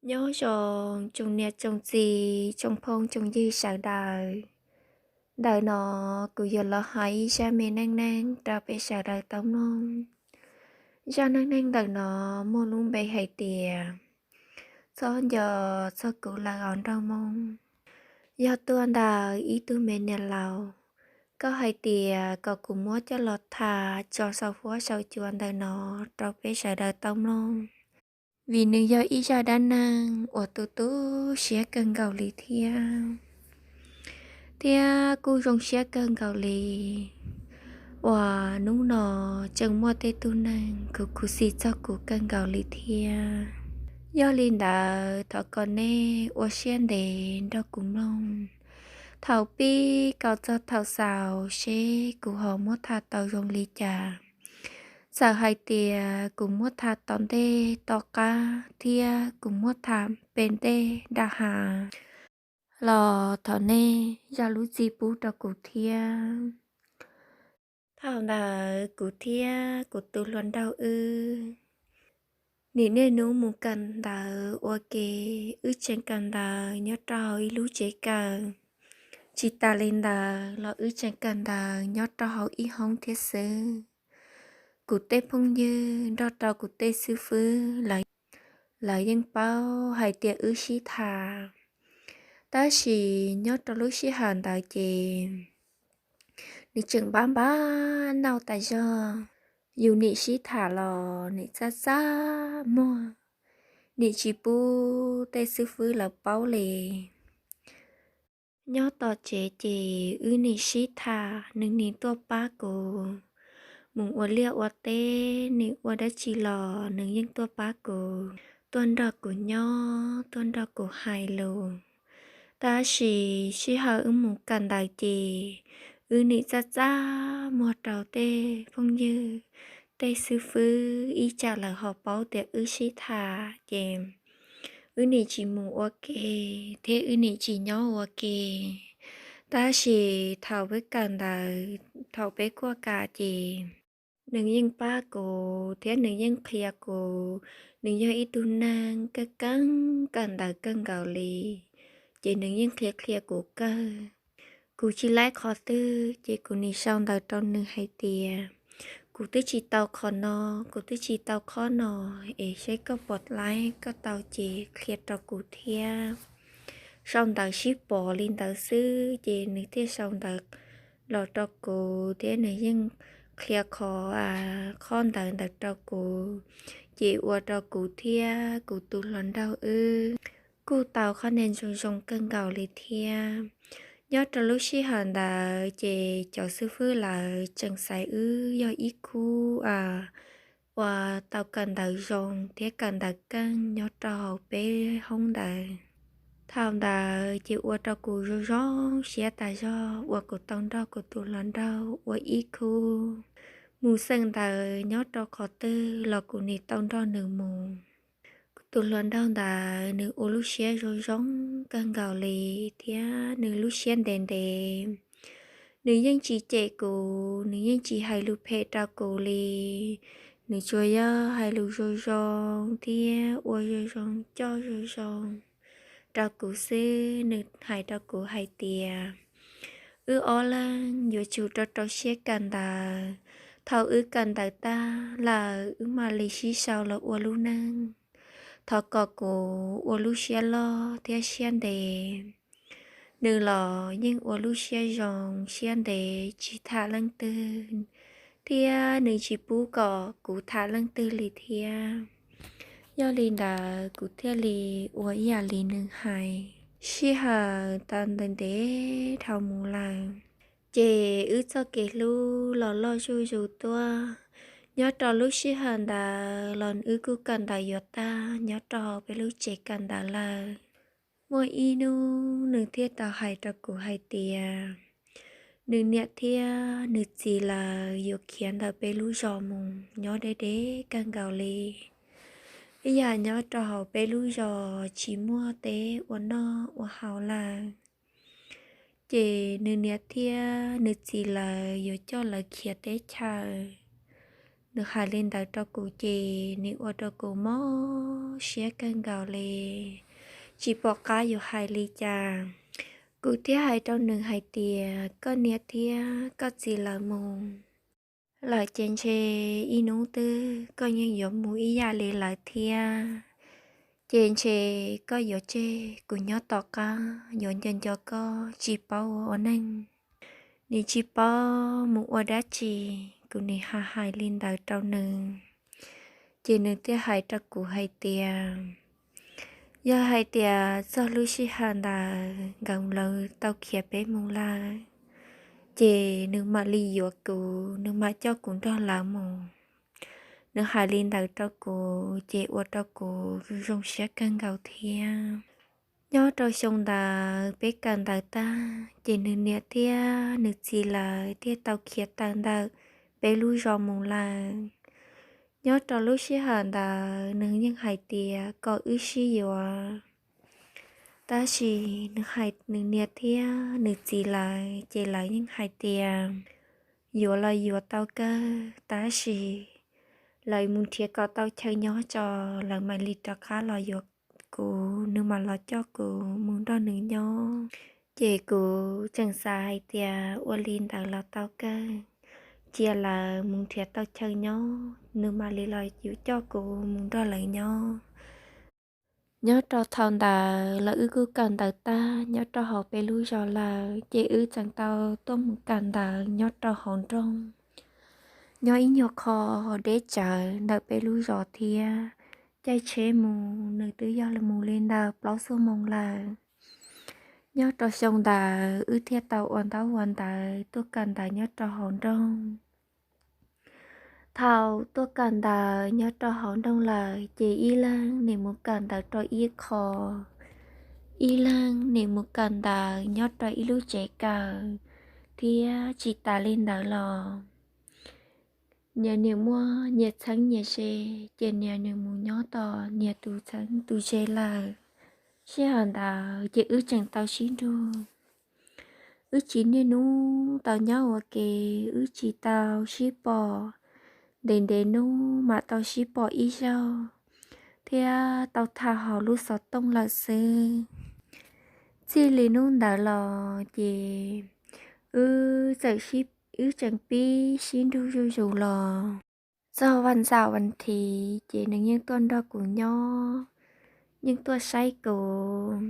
Nyob zoo tsoom niam tsoom txiv tsoom phooj tsoom ywg sawv daws. Ntawm no kuv yuav los hais ib zaj me neej neeg rau peb sawv daws tau mloog. Zaj neej neeg ntawm no muaj lub npe hais tias txhob nco txog kuv lawm os nraug Hmoob. Yog tuaj ntawm ib tug me niam laus, koj hais tias kom kuv muab coj los tham tso saum huab saum cua ntawm no rau peb sawv daws tau mloog, vim nws yog ib zaj dab neeg uas tu tu siab kawg nkaus li thiab. Thiab kuj zoo siab kawg nkaus li uas hnub no tseem muaj tej tug neeg khuv khuv xim txog kuv kawg nkaus li thiab. Yog li ntawd thov kom nej ua siab ntev nrog kuv mloog thaum pib kom txog thaum xaus seb kuv ho muab tham tau zoo li cas. Txawm hais tias kuv muab tham tom ntej tom qab thiab kuv muab tham pem ntej nram hav los thov nej zam lub txim pub rau kuv thiab. Thaum ntawd kuv thiab kuv tus hluas nraug wb nim niaj hnub mus kawm ntawv ua ke. Wb tseem kawm ntawv nyob rau hauv ib lub tsev kawm. Tsis tas li ntawd los wb tseem kawm ntawv nyob rau hauv ib hoob thiab xwb. Kuv tej phooj ywg nrog rau kuv tej xib fwb lawv yeej paub hais tias wb sib tham. Tab sis nyob rau lub sij hawm ntawd ces nws tseem npab npab nauj tas zog. Yus nim sib tham los nim txaj txaj muag, nim tsis pub tej xib fwb lawv paub li. Nyob tom tsev ces wb nim sib tham, nws nim tuaj pab kuv mus ua liaj ua teb, nim ua dab tsi los nws yeej tuaj pab kuv, tuaj nrog kuv nyob, tuaj nrog kuv hais lus. Tab sis sij hawm wb mus kawm ntawv ces wb nim txaj txaj muag rau tej phooj ywg, tej xib fwb ib tsam lawv ho paub tias wb sib tham ces wb nim tsis mus ua ke thiab wb nim tsis nyob ua ke. Tab sis thaum peb kawm ntawv, thaum peb kuaj kam ces nws yeej pab kuv thiab nws yeej qhia kuv. Nws yog ib tug neeg keej keej kawm ntawv kawg nkaus li, ces nws yeej qhia qhia kuv kawg. Kuv tsis laib qhov twg ces kuv nim sau ntawv rau nws hais tias kuv twb tsis tau qhov no, kuv twb tsis tau qhov no, es seb koj puas laib, koj tau ces qhia rau kuv thiab. Sau ntawv sib pom li ntawd xwb ces nws thiaj sau ntawv los rau kuv thiab nws yeej qhia qhov, qhov ntawv ntawd rau kuv, ces ua rau kuv thiab kuv tus hluas nraug wb kuj tau qhov niag zoo zoo kawg nkaus li thiab. Nyob rau lub sij hawm ntawd ces cov xib fwb lawv tseem xaiv wb yog ib khub uas tau kawm ntawv zoo thiab kawm ntawv keej nyob rau hauv peb hoob ntawd. Thaum ntawd ces ua rau kuv zoo zoo siab tas zog uas kuv tau nrog kuv tus hluas nraug ua ib khub mus xeem ntawv nyob rau qhov twg los kuv nim tau nrog nws mus. Kuv tus hluas nraug ntawd nws ua lub siab zoo zoo kawg nkaus li thiab nws lub siab ntev ntev. Nws yeej tsis cem kuv, nws yeej tsis hais lus phem rau kuv li. Nws tsuas yog hais lus zoo zoo thiab ua zoo zoo coj zoo zoo rau kuv xwb. Nws hais rau kuv hais tias wb ob leeg yuav tsum rau rau siab kawm ntawv. Thaum wb kawm ntawv tag lawm wb mam li sib sau los ua lub neej. Thov kom kuv ua lub siab loj thiab siab ntev. Nws los yeej ua lub siab zoo siab ntev tsis tham leej twg, thiab nws tsis pub kom kuv tham leej twg li thiab. Yog li ntawd kuv thiaj li ua ib yam li nws hais. Sij hawm tau ntev ntev dhau mus lawm, ces wb txoj kev hlub los loj zuj zus tuaj. Nyob rau lub sij hawm ntawd los wb kuj kawm ntawv yuav tag nyob rau peb lub tsev kawm ntawv lawm. Muaj ib hnub nws thiaj tau hais rau kuv hais tias nws niam thiab nws txiv lawv yuav khiav ntawm peb lub zos mus nyob deb deb kawg nkaus li, ib yam nyob rau hauv peb lub zos tsis muaj teb ua noj ua haus lawm. Ces nws niam thiab nws txiv lawv yuav coj lawv khiav teb chaws. Nws hais li ntawd rau kuv ces nws ua rau kuv mob siab kawg nkaus li, tsis pom qab yuav hais li cas. Kuv thiaj hais rau nws hais tias, koj niam thiab koj txiv lawv mus lawm ces ntshe ib hnub twg koj yeej yuav mus ib yam li lawv thiab. Ces ntshe koj yuav tseg kuv nyob tom qab, yuav nco nco koj tsis paub ua neej, nim tsis paub mus ua dab tsi. Kuv nim hais hais li ntawd rau nws, ces nws thiaj hais rau kuv hais tias, yog hais tias txog lub sij hawm ntawd nkawd lawv tau khiav peb mus lawm, ces nws mam li yuav kuv, nws mam coj kuv nrog lawv mus. Nws hais li ntawd rau kuv ces ua rau kuv zoo siab kawg nkaus thiab. Nyob rau xyoo ntawd peb kawm ntawv tag ces nws niam thiab nws txiv lawv thiaj tau khiav tawm ntawm peb lub zos mus lawm. Nyob rau lub sij hawm ntawd nws yeej hais tias kom wb sib yuav, tab sis nws hais nws niam thiab nws txiv lawv ces lawv yeej hais tias yuav los yuav tau kawg, tab sis lawv mus nrhiav kom tau chaw nyob tso, lawv mam li rov qab los yuav kuv, nws mam los coj kuv mus nrog nws nyob. Ces kuv tseem xav hais tias ua li ntawd los tau kawg, cia lawv mus nrhiav tau chaw nyob nws mam li los yuav coj kuv mus nrog lawv nyob. Nyob rau thaum ntawd los wb kuj kawm ntawv tag nyob rau hauv peb lub zos lawm, ces wb tseem tau tuaj mus kawm ntawv nyob rau hauv nroog, nyob ib nyuag qho deb tsawv ntawm peb lub zos thiab. Caij tsheb mus nws twb yog mus li ntawm plaub xuab moos lawm. Nyob rau xyoo ntawd wb thiaj tau ua ntaub ua ntawv tuaj kawm ntawv nyob rau hauv nroog. Thaum tuaj kawm ntawv nyob rau hauv nroog lawm ces ib leeg nim mus kawm ntawv rau ib qho, ib leeg nim mus kawm ntawv nyob rau ib lub tsev kawm, thiab tsis tas li ntawd los nyias nim muaj nyias txheeb nyias ze, ces nyias nim mus nyob tom nyias tus txheeb tus ze lawm. Sij hawm ntawd ces wb tseem tau sib nrug, wb tsis niaj hnub tau nyob ua ke, wb tsis tau sib pom, ntev ntev hnub mam tau sib pom ib zaug, thiab tau tham hauv lub xov tooj lawm xwb. Txij li hnub ntawd los ces wb txawm, wb tseem pib sib nrug zuj zus los. Txog vas xaum vas thiv ces nws yeej tuaj nrog kuv nyob, yeej tuaj saib kuv,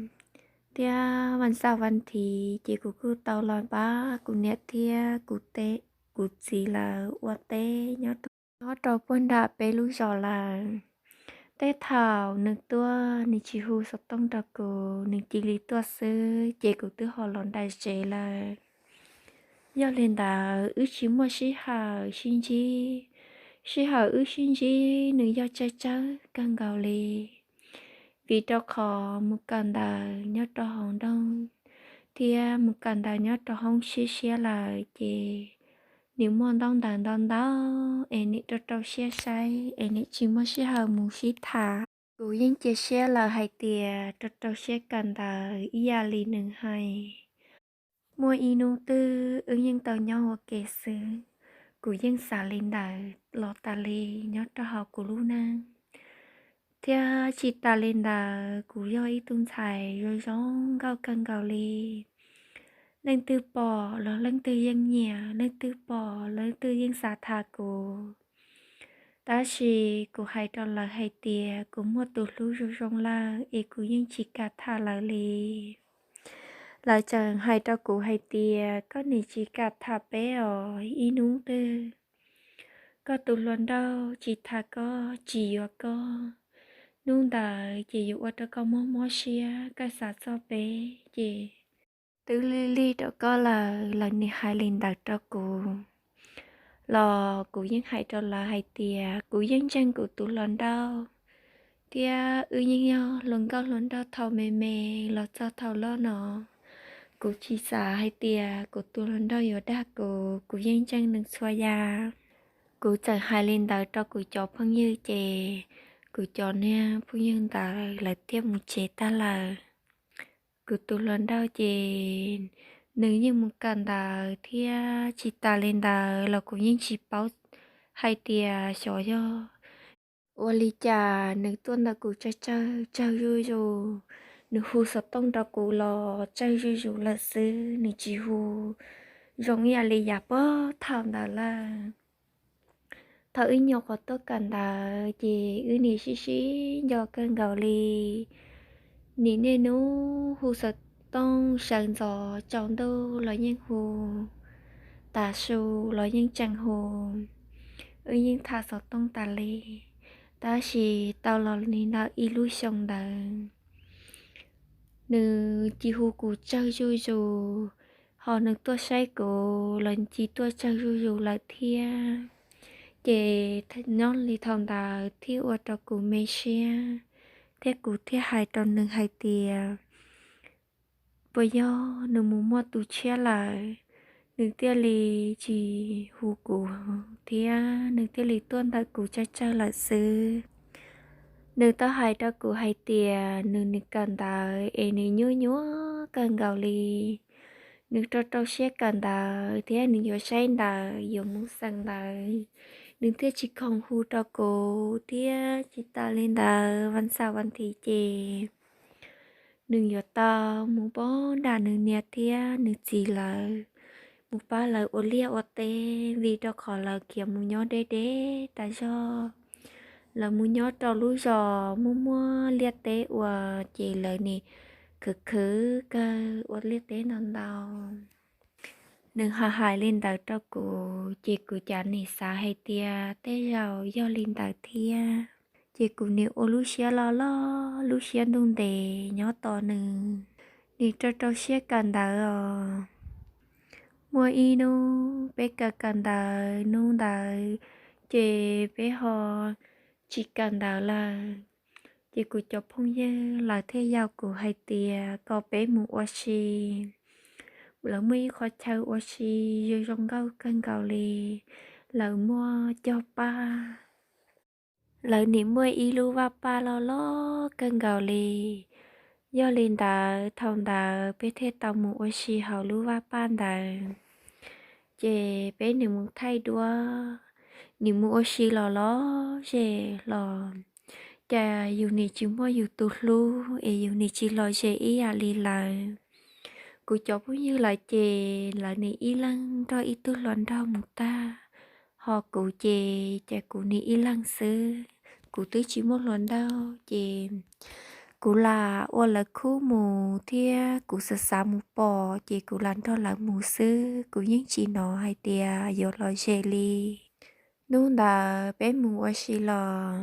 thiab vas xaum vas thiv ces kuv kuj tau los pab kuv niam thiab kuv txiv lawv ua teb nyob rau, nyob rau puag nram peb lub zos lawm. Tej thaum nws tuaj nws tsis hu xov tooj rau kuv, nws cia li tuaj xwb ces kuv twb ho los nram tsev lawm. Yog li ntawd wb tsis muaj sij hawm sib ntsib, sij hawm wb sib ntsib nws yog tsawg tsawg kawg nkaus li, vim rau qhov mus kawm ntawv nyob rau hauv nroog thiab mus kawm ntawv nyob rau hoob siab siab lawm ces nim muaj ntaub ntawv ntau ntau es nim rau rau siab saib es nim tsis muaj sij hawm mus sib tham. Kuv yeej cia siab lawm hais tias rau rau siab kawm ntawv ib yam li nws hais, muaj ib hnub twg wb yeej tau nyob ua ke xwb. Kuv yeej xav li ntawd los tas li nyob rau hauv kuv lub neej. Thiab tsis tas li ntawd kuv yog ib tug ntxhais zoo zoo nkauj kawg nkaus li. Leej twg pom los leej twg yeej nyiam, leej twg pom leej twg yeej xav tham kuv. Tab sis kuv hais rau lawv hais tias kuv muaj tus hlub zoo zoo lawm es kuv yeej tsis kam tham lawv li. Lawv tseem hais rau kuv hais tias koj nim tsis kam tham peb os, ib hnub twg koj tus hluas nraug tsis tham koj tsis yuav koj, hnub ntawd ces yuav ua rau koj mob mob siab, koj xav txog peb ces twb lig lig rau koj lawm. Lawv nim hais li ntawd rau kuv los kuv yeej hais rau lawv hais tias kuv yeej ntseeg kuv tus hluas nraug, thiab wb yeej yog hluas nkauj hluas nraug thaum me me los txog thaum loj no. Kuv tsis xav hais tias kuv tus hluas nraug yuav dag kuv, kuv yeej ntseeg nws txhua yam. Kuv txawm hais li ntawd rau kuv cov phooj ywg ces kuv cov niag phooj ywg ntawd lawv thiaj mus tsev tag lawm. Kuv tus hluas nraug ces nws yeej mus kawm ntawv thiab tsis tas li ntawd los kuv yeej tsis paub hais tias xyov yog ua li cas nws tuaj ntawm kuv tsawg tsawg tsawg zuj zus, nws hu xov tooj rau kuv los tsawg zuj zus lawm xwb, nws tsis hu zoo ib yam li yav puag thaum ntawd lawm. Thaum wb nyuam qhuav tuaj kawm ntawv ces wb niam sib sib nco kawg nkaus li. Nim niaj hnub hu xov tooj sawv ntxov tsaus ntuj los yeej hu, tav su los yeej tseem hu. Wb yeej tham xov tooj tas li, tab sis tau los li ntawm ib lub xyoo ntawd nws cia hu kuv tsawg zuj zus, ho nws tuaj saib kuv los cia tuaj tsawg zuj zus lawm thiab. Ces nyob li thaum ntawd thiaj ua rau kuv me siab, thiab kuv thiaj hais rau nws hais tias, puas yog nws mus muaj tus tshiab lawm, nws thiaj li tsis hu kuv thiab nws thiaj li tuaj ntawm kuv tsawg tsawg lawm xwb. Nws tau hais rau kuv hais tias nws nim kawm ntawv es nws nyuaj nyuaj kawg nkaus li. Nws rau rau siab kawm ntawv thiab nws yuav saib ntawv yuav mus xeem ntawv, nws thiaj tsis khoom hu rau kuv thiab. Tsis tas li ntawd vas xaum vas thiv ces nws yuav tau mus pab nram nws niam thiab nws txiv lawv, mus pab lawv ua liaj ua teb vim rau qhov lawv khiav mus nyob deb deb tas zog. Lawv mus nyob rau lub zos muaj muaj liaj teb ua, ces lawv nim khwv khwv kawg ua liaj teb ntau ntau. Nws ho hais li ntawd rau kuv ces kuv cas nim xav hais tias tej zaum yog li ntawd thiab. Ces kuv nim ua lub siab loj loj lub siab ntuj ntev nyob tos nws. Nim rau rau siab kawm ntawv os. Muaj ib hnub peb kawm kawm ntawv hnub ntawd ces peb ho tsis kawm ntawv lawm. Ces kuv cov phooj ywg lawv thiaj yaum kuv hais tias kom peb mus ua si. Lawv muaj ib qhov chaw ua si zoo zoo nkauj kawg nkaus li. Lawv muaj cog paj, lawv nim muaj ib lub vaj paj loj loj kawg nkaus li. Yog li ntawd thaum ntawd peb thiaj tau mus ua si hauv lub vaj paj ntawd. Ces peb nim mus thaij duab, nim mus ua si los lom zem los, cas yus nim tsis muaj yus tus hlub es yus nim tsis lom zem ib yam li lawv. Kuv cov phooj ywg lawv ces lawv nim ib leeg nrog ib tug hluas nraug mus tag, ho kuv ces cas kuv nim ib leeg xwb, kuv twb tsis muaj hluas nraug ces kuv lam ua lawv khub mus thiab kuv xav xav mus pom ces kuv lam nrog lawv mus xwb, kuv yeej tsis hnov hais tias yuav lom zem li. Hnub ntawd peb mus ua si los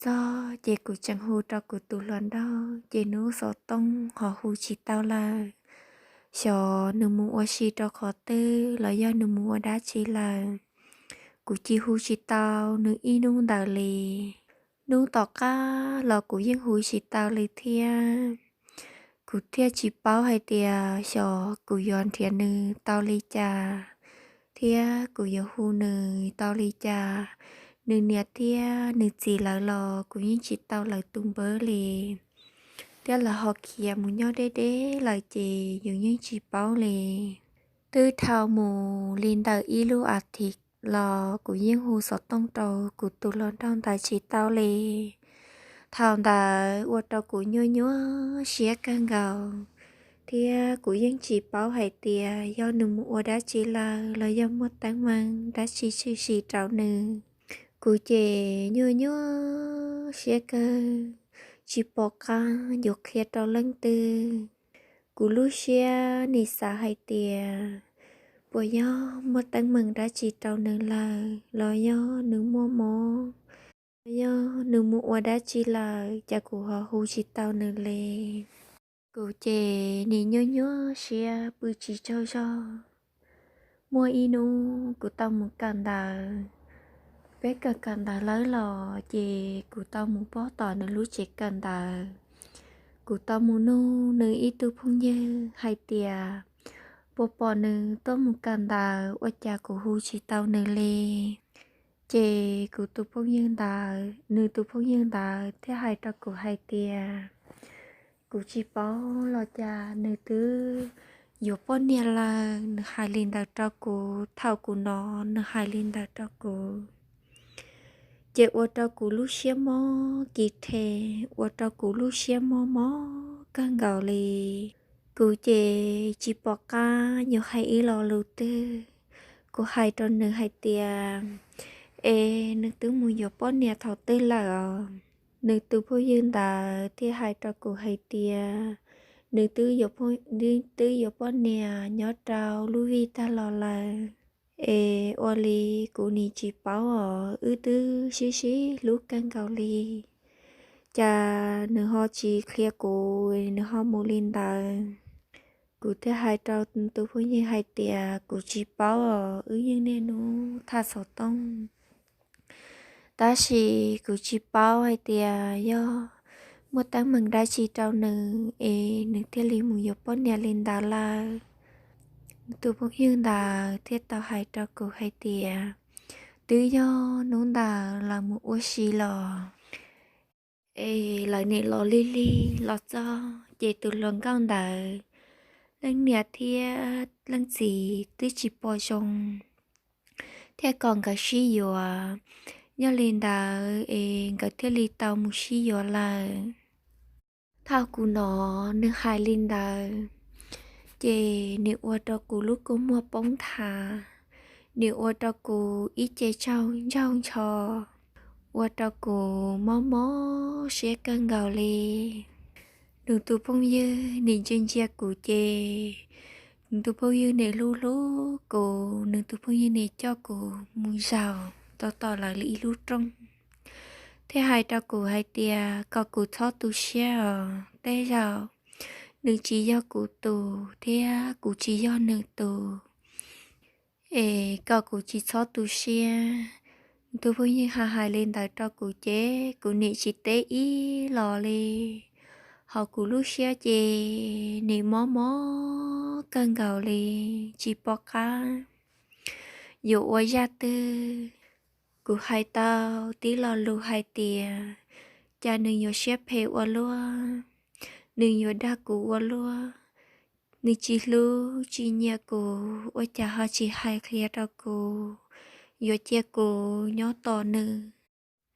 txog ces kuv tseem hu rau kuv tus hluas nraug ces nws xov tooj ho hu tsis tau lawm. Xyov nws mus ua si rau qhov twg los yog nws mus ua dab tsi lawm, kuv cia hu tsis tau nws ib hnub ntawd li. Hnub tom qab los kuv yeej hu tsis tau li thiab. Kuv thiaj tsis paub hais tias xyov kuv yuav nrhiav nws tau li cas, thiab kuv yuav hu nws tau li cas. Nws niam thiab nws txiv lawv los kuv yeej tsis tau lawv tus npawb li, thiab lawv ho khiav mus nyob deb deb lawm ces yus yeej tsis paub li. Twb dhau mus li ntawm ib lub as thiv los kuv yeej hu xov tooj rau kuv tus hluas nraug ntawd tsis tau li. Thaum ntawd ua rau kuv nyuaj nyuaj siab kawg nkaus, thiab kuv yeej tsis paub hais tias yog nws mus ua dab tsi lawm los yog muaj teeb meem dab tsi tshwm sim rau nws. Kuv ces nyuaj nyuaj siab kawg, tsis pom qab yuav qhia rau leej twg. Kuv lub siab nim xav hais tias puas yog muaj teeb meem dab tsi rau nws lawm los yog nws muaj mob, los yog nws mus ua dab tsi lawm cas kuv ho hu tsis tau nws li. Kuv ces nim nyuaj nyuaj siab pw tsis tsaug zog. Muaj ib hnub kuv tau mus kawm ntawv, peb kawm kawm ntawv lawm los ces kuv tau mus pab tom nws lub tsev kawm ntawv. Kuv tau mus nug nws ib tug phooj ywg hais tias puas pom nws tuaj mus kawm ntawv ua cas kuv hu tsis tau nws li. Ces kuv tus phooj ywg ntawd, nws tus phooj ywg ntawd thiaj hais rau kuv hais tias kuv tsis paub los cas nws twb yuav poj niam lawm, nws hais li ntawd rau kuv. Thaum kuv hnov nws hais li ntawd rau kuv, ces ua rau kuv lub siab mob kis rhe, ua rau kuv lub siab mob mob kawg nkaus li. Kuv ces tsis pom qab yuav hais ib lo lus twg. Kuv hais rau nws hais tias, es nws twb mus yuav poj niam thaum twg lawm os? Nws tus phooj ywg ntawd thiaj hais rau kuv hais tias, nws twb yuav, twb yuav poj niam nyob rau lub vij tag los lawm. Es ua li kuv nim tsis paub os, wb twb sib sib hlub kawg nkaus li. Cas nws ho tsis qhia kuv, nws ho mus li ntawd? Kuv thiaj hais rau tus phooj ywg hais tias, kuv tsis paub os, wb yeej niaj hnub tham xov tooj. Tab sis kuv tsis paub hais tias yog muaj teeb meem dab tsi rau nws es nws thiaj li mus yuav poj niam li ntawd lawm. Tus phooj ywg ntawd thiaj tau hais rau kuv hais tias, twb yog hnub ntawd lawv mus ua si los es lawv nim los lig lig los txog ces tus hluas nkauj ntawd leej niam thiab leej txiv twb tsis pom zoo, thiaj kom nkawd sib yuav. Yog li ntawd es nkawd thiaj li tau mus sib yuav lawm. Thaum kuv hnov nws hais li ntawd, ces nws ua rau kuv lub kua muag poob nthav, nws ua rau kuv ib ce tsaug ntsaug ntsho, ua rau kuv mob mob siab kawg nkaus li. Nws tus phooj ywg nim ntsia ntsia kuv ces, nws tus phooj ywg nim hlub hlub kuv, nws tus phooj ywg nim coj kuv mus zaum tom tom lawv li ib lub rooj, thiab hais rau kuv hais tias kom kuv txhob tu siab os, tej zaum nws tsis yog kuv tus thiab kuv tsis yog nws tus, es kom kuv tsis txhob tu siab. Tus phooj ywg hais hais li ntawd rau kuv ces kuv nim tsis teb ib los li. Hos kuv lub siab ces nim mob mob kawg nkaus li, tsis pom qab yuav ua zaj twg. Kuv hais tau tib lo lus hais tias, cas nws yuav siab phem ua luaj, nws yuav dag kuv ua luaj, nws tsis hlub tsis nyiam kuv, ua cas ho tsis hais qhia rau kuv, yuav cia kuv nyob tos nws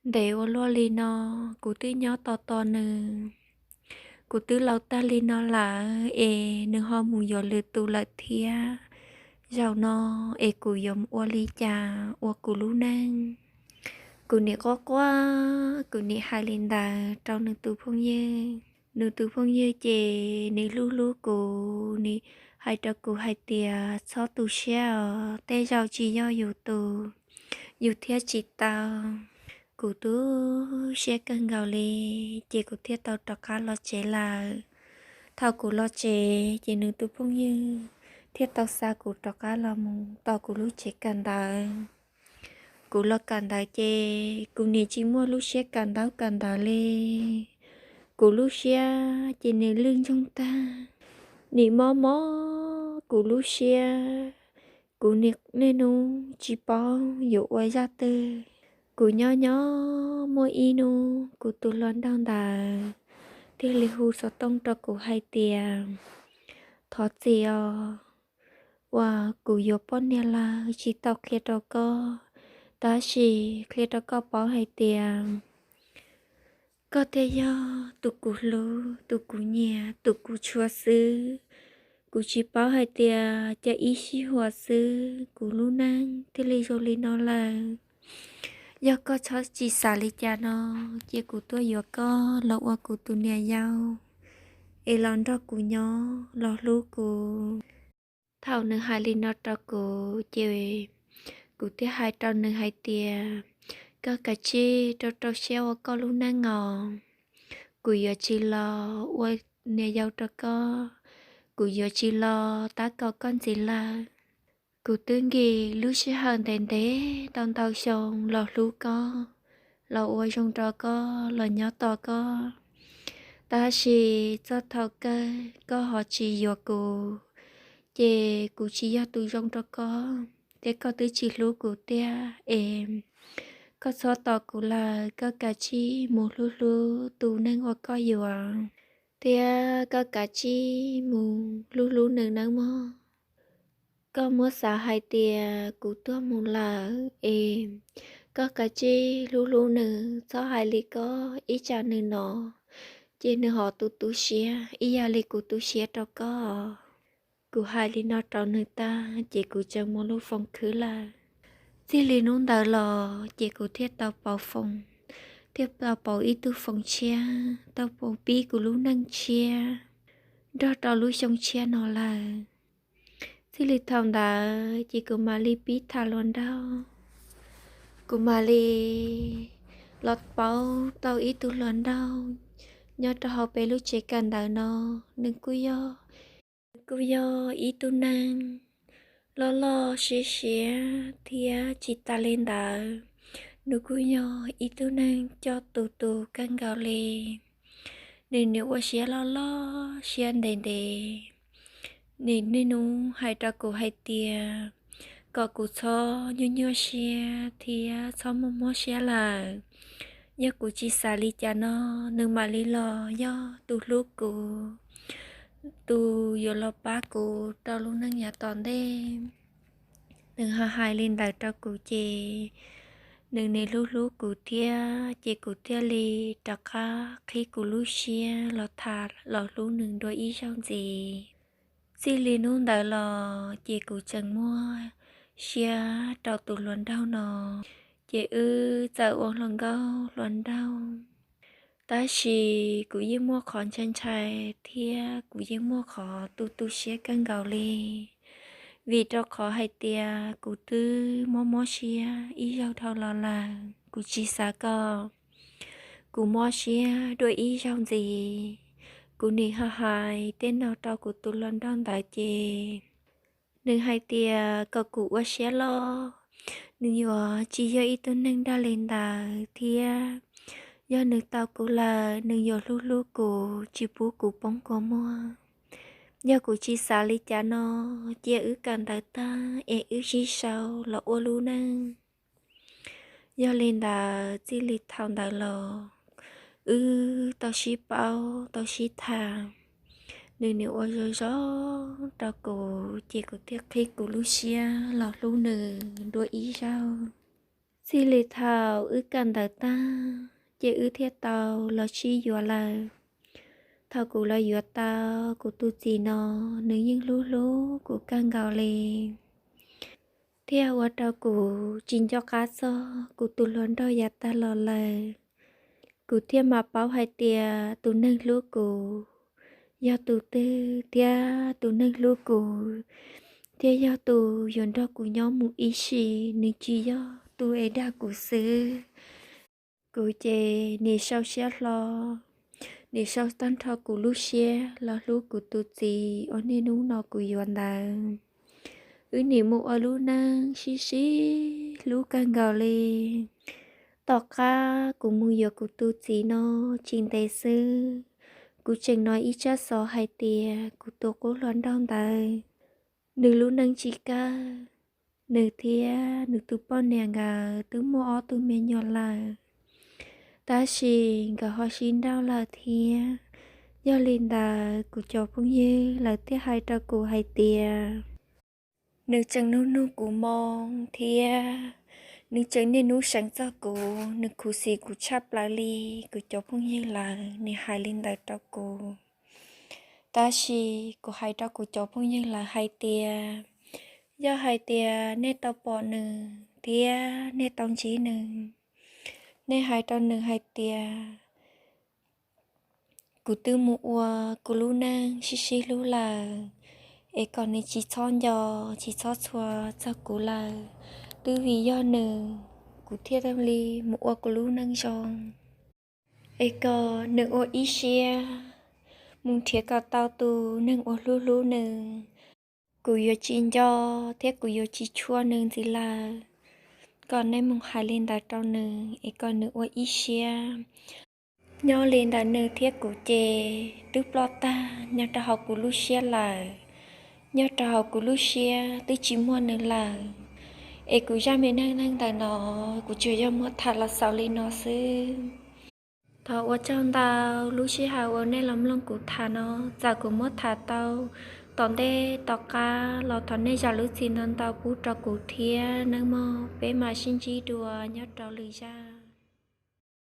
ntev ua luaj li no. Kuv twb nyob tos tos nws, kuv twb laus tag li no lawm es nws ho mus yuav lwm tus lawm thiab. Zaum no es kuv yuav ua li cas ua kuv lub neej? Kuv nim quaj quaj, kuv nim hais li ntawd rau nws tus phooj ywg. Nws tus phooj ywg ces nws hlub hlub kuv, nws hais rau kuv hais tias txhob tu siab os, tej zaum tsis yog yus tus, yus thiaj tsis tau. Kuv tu siab kawg nkaus li, ces kuv thiaj tau rov qab los tsev lawm. Thaum kuv los tsev ces nws tus phooj ywg thiaj tau xa kuv rov qab los mus tom kuv lub tsev kawm ntawv. Kuv los kawm ntawv ces kuv nim tsis muaj lub siab kawm ntaub kawm ntawv li. Kuv lub siab ces nim lwj ntsoog tag, nim mob mob kuv lub siab. Kuv nim niaj hnub tsis paub yuav ua zaj twg. Kuv nyob nyob muaj ib hnub kuv tus hluas nraug ntawd thiaj li hu xov tooj rau kuv hais tias, thov txim os, uas kuv yuav poj niam lawm tsis tau qhia rau koj, tab sis qhia rau koj paub hais tias koj thiaj yog tus kuv hlub, tus kuv nyiam, tus kuv tshua xwb. Kuv tsis paub hais tias cas ib sij huam xwb kuv lub neej thiaj li zoo li no lawm. Yog koj txhob tsis xav li cas no, cia kuv tuaj yuav koj los ua kuv tus niam yau, es los nrog kuv nyob los hlub kuv. Thaum nws hais li no rau kuv ces kuv thiaj hais rau nws hais tias, koj kav tsij rau rau siab ua koj lub neej os. Kuv yuav tsis los ua niam yau rau koj, kuv yuav tsis los tab kaum koj ntxiv lawm. Kuv twb nkim lub sij hawm ntev ntev ntau ntau xyoo los hlub koj, los ua zoo rau koj, los nyob tos koj. Tab sis txog thaum kawg koj ho tsis yuav kuv, ces kuv tsis yog tus zoo rau koj, thiab koj twb tsis hlub kuv tiag es koj txhob tos kuv lawm, koj kav tsij mus hlub hlub tus neeg uas koj yuav. thiab koj kav tsij mus hlub hlub nws nawb mog. Koj muab xav hais tias kuv tuag mus lawm es koj kav tsij hlub hlub nws, txhob hais li koj, ib tsam nws hnov ces nws ho tu tu siab ib yam li kuv tu siab rau koj. Kuv hais li no rau nws tag ces kuv tseem muaj lub foos khwb lawm. Txij li hnub ntawd los ces kuv thiaj tau pauv foos, thiaj tau pauv ib tug foos tshiab, tau pauv pib kuv lub neej tshiab nrog rau lub xyoo tshiab no lawm. Txij li thaum ntawd ces kuv mam li pib tham hluas nraug, kuv mam li los paub tau ib tug hluas nraug nyob rau hauv peb lub tsev kawm ntawv no. Nws kuj yog, nws kuj yog ib tug neeg loj loj siab siab thiab tsis tas li ntawd, nws kuj yog ib tug neeg coj tus tus kawg nkaus li. Nws nim ua siab loj loj siab ntev ntev, nws niaj hnub hais rau kuv hais tias kom kuv txhob nyuaj nyuaj siab thiab txhob muaj mob siab lawm. Yog kuv tsis xav li cas no, nws mam li los yog tus hlub kuv, tus yuav los pab kuv rau lub neej yav tom ntej. Nws ho hais li ntawd rau kuv ces nws nim hlub hlub kuv thiab ces kuv thiaj li rov qab qhib kuv lub siab los tham los hlub nws dua ib zaug ntxiv. Txij li hnub ntawd los ces kuv tseem muaj siab rau tus hluas nraug no, ces wb txawm ua hluas nkauj hluas nraug. Tab sis kuv yeej muaj qhov ntshai ntshai thiab kuv yeej muaj qhov tu tu siab kawg nkaus li, vim rau qhov hais tias kuv twb mob mob siab ib zaug dhau los lawm, kuv tsis xav kom kuv mob siab dua ib zaug ntxiv. Kuv nim ho hais tej no rau kuv tus hluas nraug ntawd ces nws hais tias kom kuv ua siab loj, nws yuav tsis yog ib tug neeg dag li ntawd thiab yog nws tau kuv lawm nws yuav hlub hlub kuv tsis pub kuv poob kua muag. Yog kuv tsis xav li cas no, cia wb kawm ntawv tag es wb sib sau los ua lub neej. Yog li ntawd txij li thaum ntawd los wb tau sib paub tau sib tham, nws nim ua zoo zoo rau kuv ces kuv thiaj qhib kuv lub siab los hlub nws dua ib zaug. Txij li thaum wb kawm ntawv tag ces wb thiaj tau los sib yuav lawm. Thaum kuv los yuav tau kuv tus txiv no, nws yeej hlub hlub kuv kawg nkaus li, thiaj ua rau kuv tsis nco qab txog kuv tus hluas nraug yav tag los lawm. Kuv thiaj mam paub hais tias tus neeg hlub kuv yog tus twg thiab tus neeg hlub kuv thiaj yog tus yuav nrog kuv nyob mus ib sim, nws tsis yog tus es dag kuv xwb. Kuv ces nim sau siab hlo, nim sau tag nrho kuv lub siab los hlub kuv tus txiv uas niaj hnub no kuv yuav ntawd. Wb nim mus ua lub neej sib sib hlub kawg nkaus li. Tom qab kuv mus yuav kuv tus txiv no tsis ntev xwb, kuv tseem hnov ib tsab xov hais tias kuv tus qub hluas nraug ntawd nws lub neej tsis kawg, nws thiab nws tus poj niam nkawd twb muaj ob tug me nyuam lawm, tab sis nkawd ho sib nrauj lawm thiab. Yog li ntawd kuv cov phooj ywg lawv thiaj hais rau kuv hais tias nws tseem nug nug kuv moo thiab nws tseem niaj hnub seev txog kuv, nws khuv xim kuv tshaj plaws li. Kuv cov phooj ywg lawv nim hais li ntawd rau kuv, tab sis kuv hais rau kuv cov phooj ywg lawv hais tias yog hais tias nej tau pom nws thiab nej tau ntsib nws, nej hais rau nws hais tias kuv twb mus ua kuv lub neej sib sib hlub lawm, es kom nws tsis txhob nco, tsis txhob txhua txog kuv lawm. Twb vim yog nws kuv thiaj li mus ua kuv lub neej zoo. Es kom nws ua ib siab mus nrhiav kom tau tus neeg uas hlub hlub nws. Kuv yuav tsis nco thiab kuv yuav tsis tshua nws ntxiv lawm. Kom nej mus hais li ntawd rau nws es kom nws ua ib siab. Nyob li ntawm nws thiab kuv ces twb ploj tag nyob rau hauv kuv lub siab lawm. Nyob rau hauv kuv lub siab twb tsis muaj nws lawm. Es kuv zaj me neej neeg ntawm no kuv tsuas yog muab tham los xaus li no xwb. Thov ua tsaug ntau lub sij hawm uas nej los mloog kuv tham no. Txawm kuv muab tham tau tom ntej tom qab los thov nej zam lub txim ntau ntau pub rau kuv thiab nawb mog. Peb mam sib ntsib dua nyob rau lwm zaj.